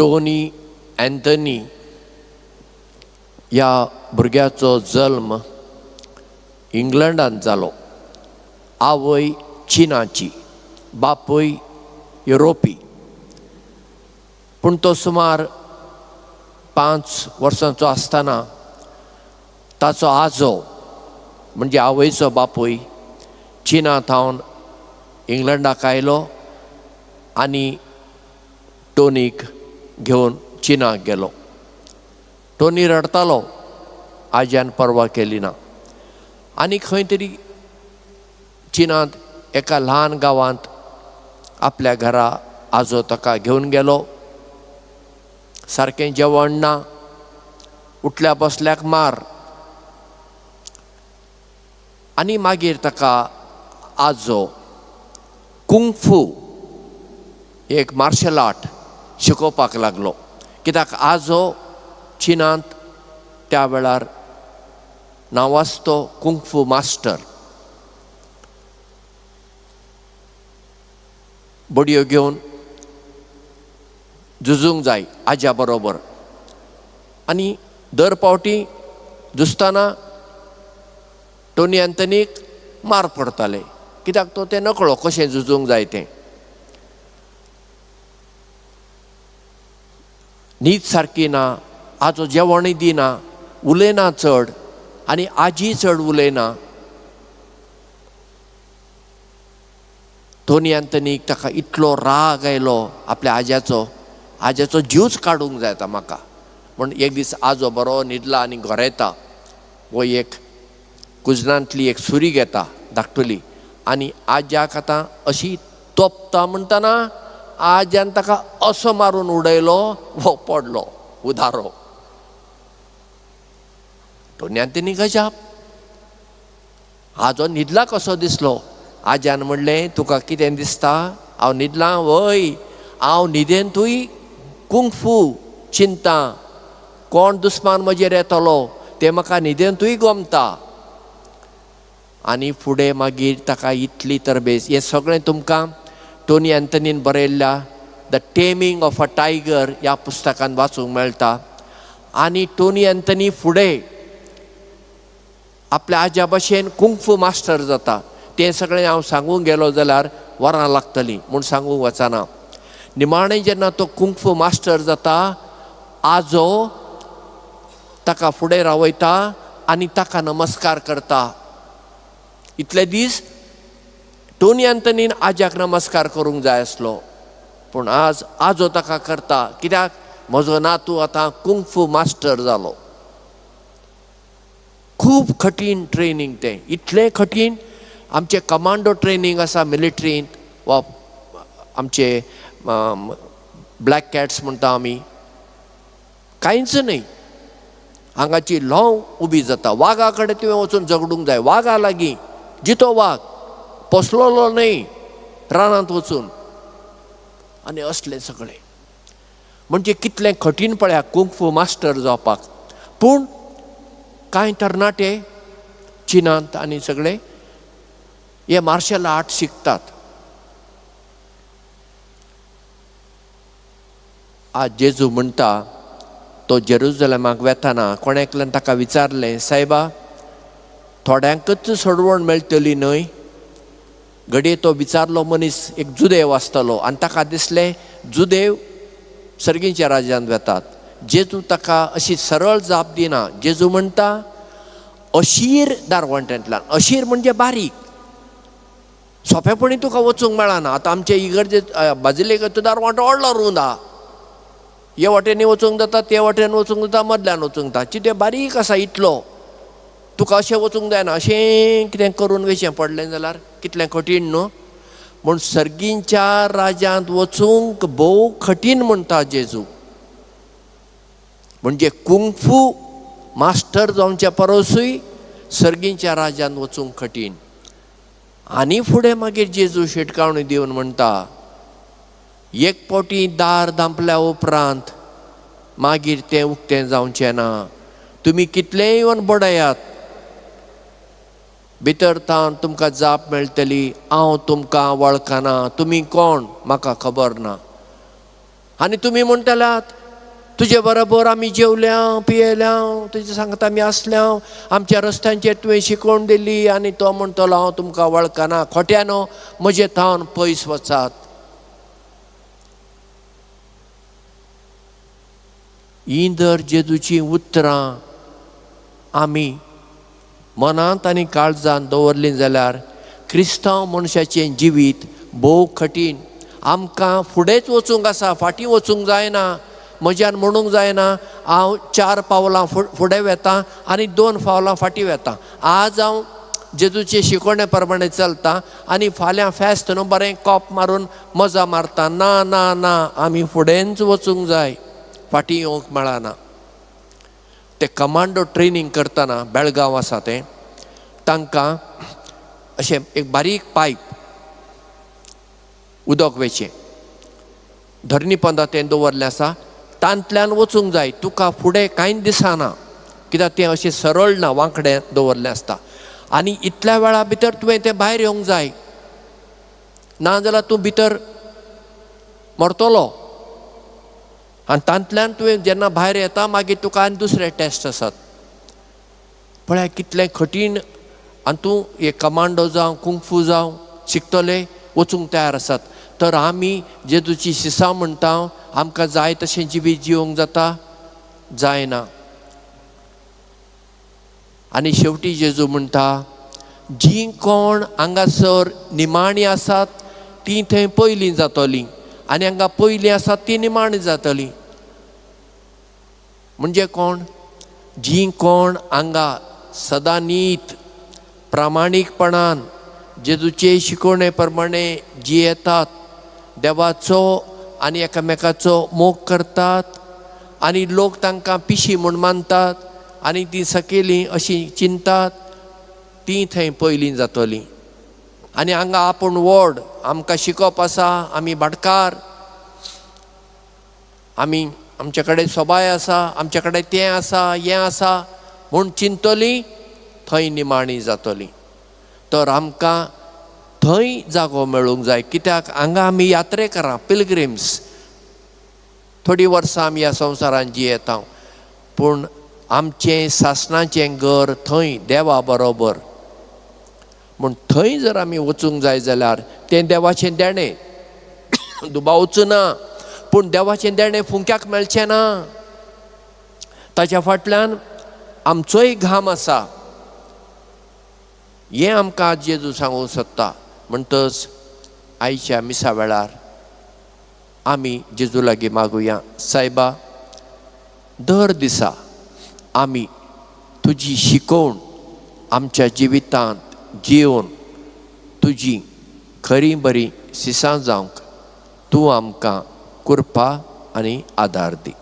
Tony Anthony ह्या भुरग्याचो जल्म इंग्लंडांत जालो. आवय चिनाची, बापूय युरोपी. पूण तो सुमार 5 वर्सांचो आसतना ताचो आजो म्हणजे आवयचो बापूय चिना थावन इंग्लंडाक आयलो आनी टोनीक घेवन चिनाक गेलो. टोनी रडतालो, आज्यान पर्वा केली ना. आनी खंय तरी चिनांत एका ल्हान गांवांत आपल्या घरा आजो ताका घेवन गेलो. सारकें जेवण ना, उठल्या बसल्याक मार. आनी मागीर ताका आजो कुंगफू एक मार्शल आर्ट शिकोवपाक लागलो. कित्याक आजो चिनांत त्या वेळार नांवाजतो कुंगफू मास्टर. बडयो घेवन झुजूंक जाय आज्या बरोबर. आनी दर पावटी झुजतना टोनी अँथनीक मार पडताले, कित्याक तो तें नकळो कशें झुजूंक जाय तें. न्हीद सारकी ना, आजो जेवणूय दिना, उलयना चड आनी आजी चड उलयना. टोनी अँथनीक ताका इतलो राग आयलो आपल्या आज्याचो, आज्याचो जीवच काडूंक जाय आतां म्हाका म्हूण. एक दीस आजो बरो न्हिदला आनी घोरेता. वो एक कुजनांतली एक सुरी घेता धाकटुली आनी आज्याक आतां अशी तोपता म्हणटना आज्यान ताका असो मारून उडयलो, वो पडलो उदारो. टोनी अँथनी गजाप, आजो न्हिदला कसो दिसलो. आज्यान म्हणलें, तुका कितें दिसता, हांव न्हिदलां? वय, हांव न्हिदेंतूय कुंगफू चिंता, कोण दुस्मान म्हजेर येतलो तें म्हाका न्हिदेंतूय गोमता. आनी फुडें मागीर ताका इतली तरबेज. हें सगळें तुमकां टोनी अँथनीन बरयल्ल्या the taming of a tiger ह्या पुस्तकान वाचूंक मेळटा. आनी टोनी अँथनी फुडें आपल्या आज्या भशेन कुंगफू मास्टर जाता. तें सगळें हांव सांगूंक गेलो जाल्यार वरां लागतलीं म्हूण सांगूंक वचना. निमाणें जेन्ना तो कुंगफू मास्टर जाता, आजो ताका फुडें रावयता आनी ताका नमस्कार करता. इतले दीस टोनी अँथनीन आज्याक नमस्कार करूंक जाय आसलो, पूण आज आजो ताका करता. कित्याक? म्हजो नातू आतां कुंगफू मास्टर जालो. खूब कठीण ट्रेनींग तें, इतलें कठीण. आमचें कमांडो ट्रेनींग आसा मिलिट्रींत वा आमचे ब्लॅक कॅट्स म्हणटा आमी, कांयच न्हय. हांगाची ल्हंव उबी जाता. वागा कडेन तुवें वचून झगडूंक जाय, वागा लागीं, जितो वाग, पोसलोलो न्हय रानांत वचून. आनी असलें सगळें म्हणजे कितलें कठीण पळया कुंगफू मास्टर जावपाक. पूण कांय तरणाटे चिनांत आनी सगळे हे मार्शल आर्ट शिकतात. आज जेजू म्हणटा, तो जेरुजलेमाक वेतना कोण एकल्यान ताका विचारलें, सायबा थोड्यांकच सोडवण मेळटली न्हय? घडये तो विचारलो मनीस एक जुदेव आसतलो आनी ताका दिसलें जुदेव सर्गीच्या राज्यांत वेतात. जेजू ताका अशी सरळ जाप दिना. जेजू म्हणटा, अशीर दारवंट्यांतल्यान. अशीर म्हणजे बारीक, सोंपेपणी तुका वचूंक मेळना. आतां आमचे इगर्जे बाजिलेकाचो दारवांटो व्हडलो रूंद आहा, हे वाटेन वचूंक जाता, ते वाटेन वचूंक जाता, मदल्यान वचूंक जाता. चितें बारीक आसा इतलो, तुका अशें वचूंक जायना, अशें कितें करून वयचें पडलें जाल्यार कितलें कठीण न्हू. म्हूण सर्गींच्या राज्यांत वचूंक भोव कठीण म्हणटा जेजू. म्हणजे कुंगफू मास्टर जावच्या परसूय सर्गींच्या राज्यांत वचूंक कठीण. आनी फुडें मागीर जेजू शिटकावणी दिवन म्हणटा, एक फावटी दार धांपल्या उपरांत मागीर तें उक्तें जावचें ना. तुमी कितलेंय येवन बडयात, भितर तावन तुमकां जाप मेळटली, हांव तुमकां वळखना, तुमी कोण म्हाका खबर ना. आनी तुमी म्हणटलात तुजे बरोबर आमी जेवल्या पियेल्या, तुजे सांगता आमी आसल्या, आमच्या रस्त्यांचेर तुवें शिकोवन दिली. आनी तो म्हणटलो हांव तुमकां वळखना, खोट्यानो म्हजे थावन पयस वचात. हीं जर जेजूचीं उतरां आमी मनांत आनी काळजांत दवरलीं जाल्यार क्रिस्तांव मनशाचें जिवीत भोव कठीण. आमकां फुडेंच वचूंक आसा, फाटीं वचूंक जायना. म्हज्यान म्हणूंक जायना हांव 4 पावलां फुडें वेता आनी 2 पावलां फाटीं वेता. आज हांव जेजूचे शिकवणे प्रमाणे चलता आनी फाल्यां फेस्त न्हू बरें कोप मारून मजा मारता. ना ना ना, आमी फुडेंच वचूंक जाय, फाटीं येवंक मेळना. ते कमांडो ट्रेनींग करतना बेळगांव आसा तें, तांकां अशें एक बारीक पायप उदक वेचें धरणी पोंदा तें दवरलें आसा, तांतल्यान वचूंक जाय. तुका फुडें कांयच दिसना कित्याक तें अशें सरळ ना, वांकडें दवरलें आसता. आनी इतल्या वेळा भितर तुवें तें भायर येवंक जाय, ना जाल्यार तूं भितर मरतलो. आनी तांतल्यान तुवें जेन्ना भायर येता मागीर तुका आनी दुसरे टेस्ट आसात. पळय कितलें कठीण. आनी तूं एक कमांडो जावं कुंगफू जावं शिकतले वचूंक तयार आसात. तर आमी जेजूची शिसां म्हणटा आमकां जाय तशें जिवीत जिवंक जाता, जायना. आनी शेवटी जेजू म्हणटा जीं कोण हांगासर निमाणी आसात तीं थंय पयलीं जातलीं आनी हांगा पयलीं आसात तीं निमाणी जातलीं. म्हणजे कोण? जीं कोण हांगा सदां नीत प्रामाणीकपणान जेजूचे शिकवणे प्रमाणे जियेतात, देवाचो आनी एकामेकाचो मोग करतात आनी लोक तांकां पिशी म्हूण मानतात आनी तीं सकयलीं अशीं चिंतात, तीं थंय पयलीं जातलीं. आनी हांगा आपूण व्हड, आमकां शिकोवप आसा, आमी भाटकार, आमी आमचे कडेन सोबाय आसा, आमचे कडेन तें आसा हें आसा म्हूण चिंततलीं, थंय निमाणी जातलीं. तर आमकां थंय जागो मेळूंक जाय. कित्याक हांगा आमी यात्रेकरां, पिलग्रिम्स, थोडीं वर्सां आमी ह्या संवसारांत जियेता, पूण आमचें सासणाचें घर थंय देवा बरोबर. म्हूण थंय जर आमी वचूंक जाय जाल्यार तें देवाचें देणें, दुबावच ना. पूण देवाचें देणें फुंक्याक मेळचें ना, ताच्या फाटल्यान आमचोय घाम आसा. हें आमकां जेजू सांगूंक सोदता. म्हणटच आयच्या मिसा वेळार आमी जेजू लागीं मागुया, सायबा दर दिसा आमी तुजी शिकोवण आमच्या जिवितांत जिवन तुजी खरी बरी सिसां जावंक तूं आमकां कृपा आनी आदार दी.